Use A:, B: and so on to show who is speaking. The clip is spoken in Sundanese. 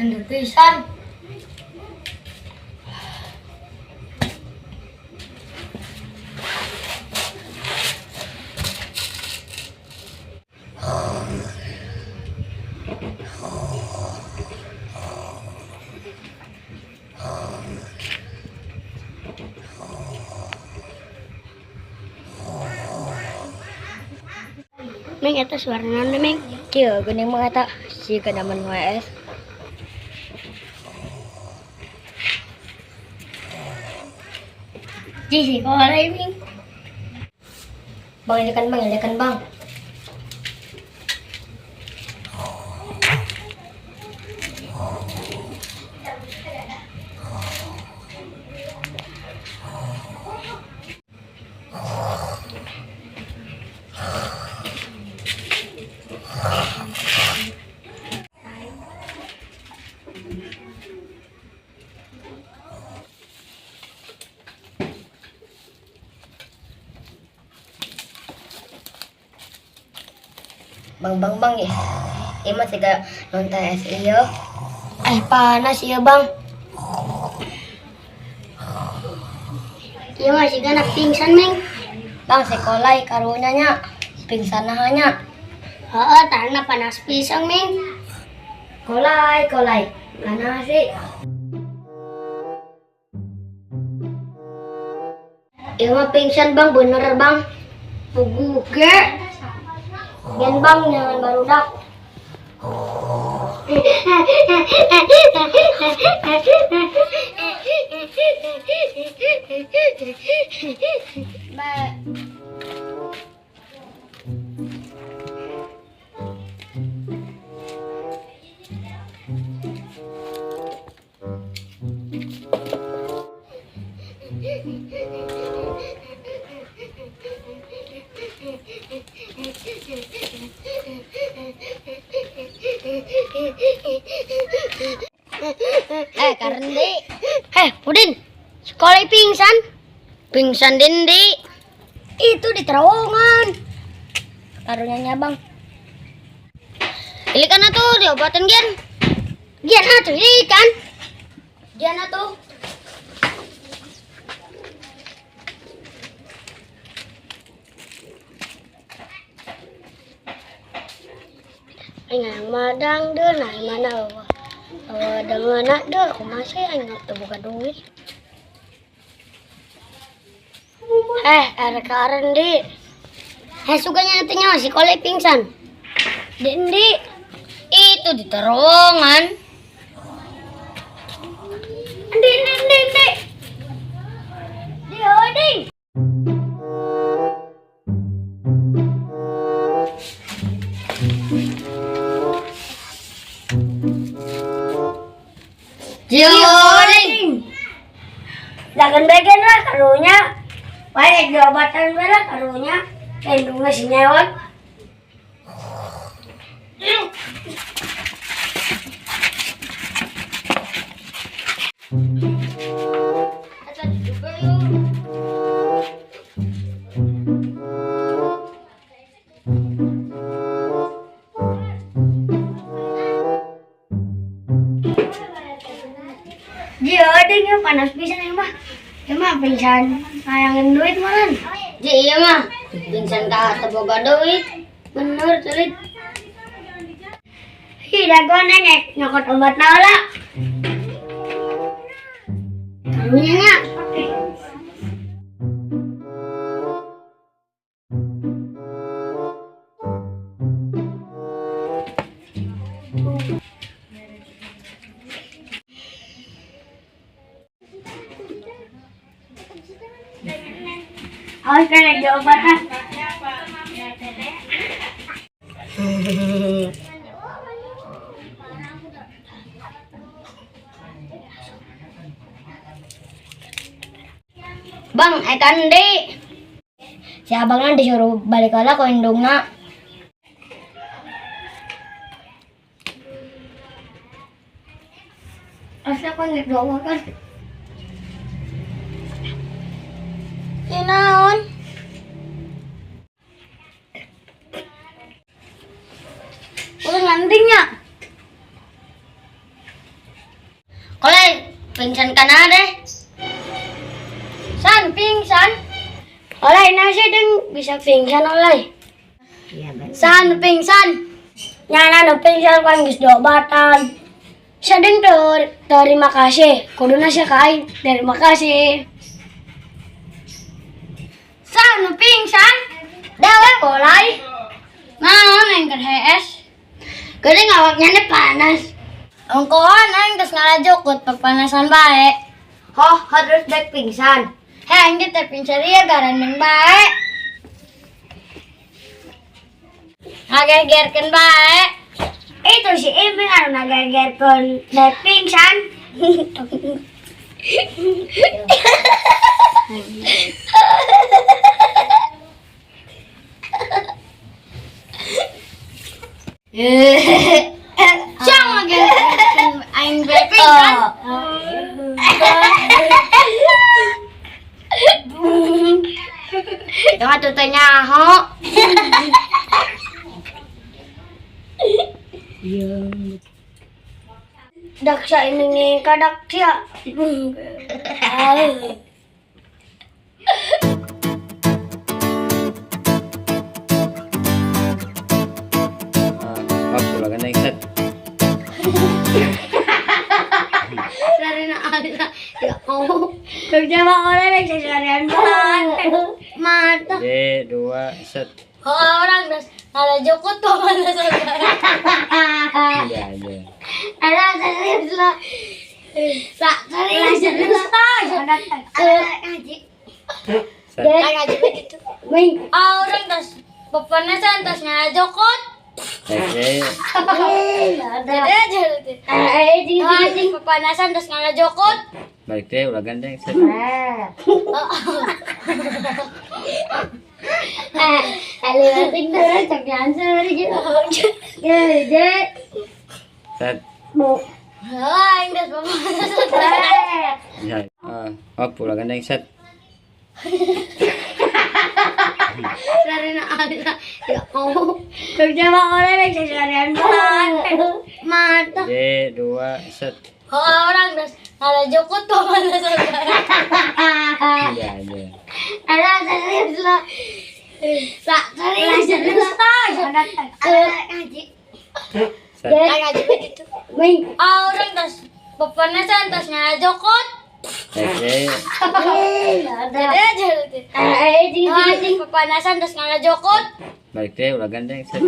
A: Cendet pisan. Ming, eta suara naon, Ming? Kieu geuning mah eta siga naman WS. Ji, kolai, Ming. Bang, ilikan bang, ilikan bang. Bang, bang, bang, ya. Ieu mah siga non TS ieu. Eh, panas ieu, Bang. Ieu mah siga nak pingsan, Ming. Bang, sekolah karunya nya. Pingsan nya. Heeh, tanah panas pisan, Ming. Kolai, kolai. Panas sih. Ieu mah pingsan, Bang, bener, Bang. Puguh ge. Gen bang, jangan barudak. Ba. Eh, Karendi. Eh, Udin. Sekolah pingsan. Pingsan Dindi. Itu di terowongan. Karunya Bang. Ini kan atuh diobatin Gian. Gian atuh ini kan. Gian atuh. Aing madang deh, nah mana ada mana deh, aku masih aing teu boga duit. Eh, erek di. Eh, suganya nantinya si kolek pingsan. Dindi, itu di terowongan. Di, di, di, di. Di, oding. Oding. Jangan bagian lah karunya. Baik diobatan lah karunya. Lindungnya si nyewot. Dia ada panas pisan ya mah. Ya mah pingsan hayangin duit malan. Ji iya mah pingsan ka teu boga duit. Bener celit. Hi dagoan nengek nyokot obat naola. Karunya nya. Awas kan ada obat ah. Bang, eta endi. Si abangna disuruh balik heula ku indungna. Asa aku nggak doa kan? Ini naon? Udah ngantingnya. Pingsan ka na deh. San pingsan? Olay na siya ding bisa pingsan olay. San pingsan? Nyana no pingsan kan geus diobatan. Siya ding terima kasih. Kudu na siya kain. Terima kasih. San pingsan? Dawe kolay. Naon yang keur hees? Geuning awaknya nih panas. Ongkohan aing geus ngalajukut papanasan bae. Hoh, harus dek pingsan. Heh, aing ge teh pingsan ieu garandeng bae. Ngagegerkeun bae. Itu si Iming anu ngagegerkeun dek pingsan. Siang ngagegerkeun aing dek pingsan. Jangan tuh teh nyaho. Daksa ini nih kadaksia.
B: Ah, up, ulah gandeng set.
A: Sari na ada. Ya oh. Kerja mah orang yang seharian banget. Mata.
B: D, dua, set.
A: Oh, orang geus ngalajukut tuh mana saudara.
B: Iya, iya.
A: Ada serius lah. Lah, serius serius. Ngaji.
B: Set.
A: Ngaji begitu. Ah, orang tas papanasan tas ngalajukut.
B: Oke.
A: Jadi aja tuh. Eh, papanasan tas ngalajukut.
B: Balik deh, ulah gandeng set. Set. Ya. Ah, up, ulah gandeng set.
A: Mata.
B: D, dua, set.
A: Orang geus ngalajukut tuh mana saudara.
B: Iya, iya.
A: Ada serius lah. Lah, serius serius. Ngaji.
B: Set.
A: Ngaji begitu. Ah, orang tas papanasan tas ngalajukut.
B: Oke.
A: Jadi aja tuh. Eh, papanasan tas ngalajukut.
B: Balik deh, ulah gandeng set.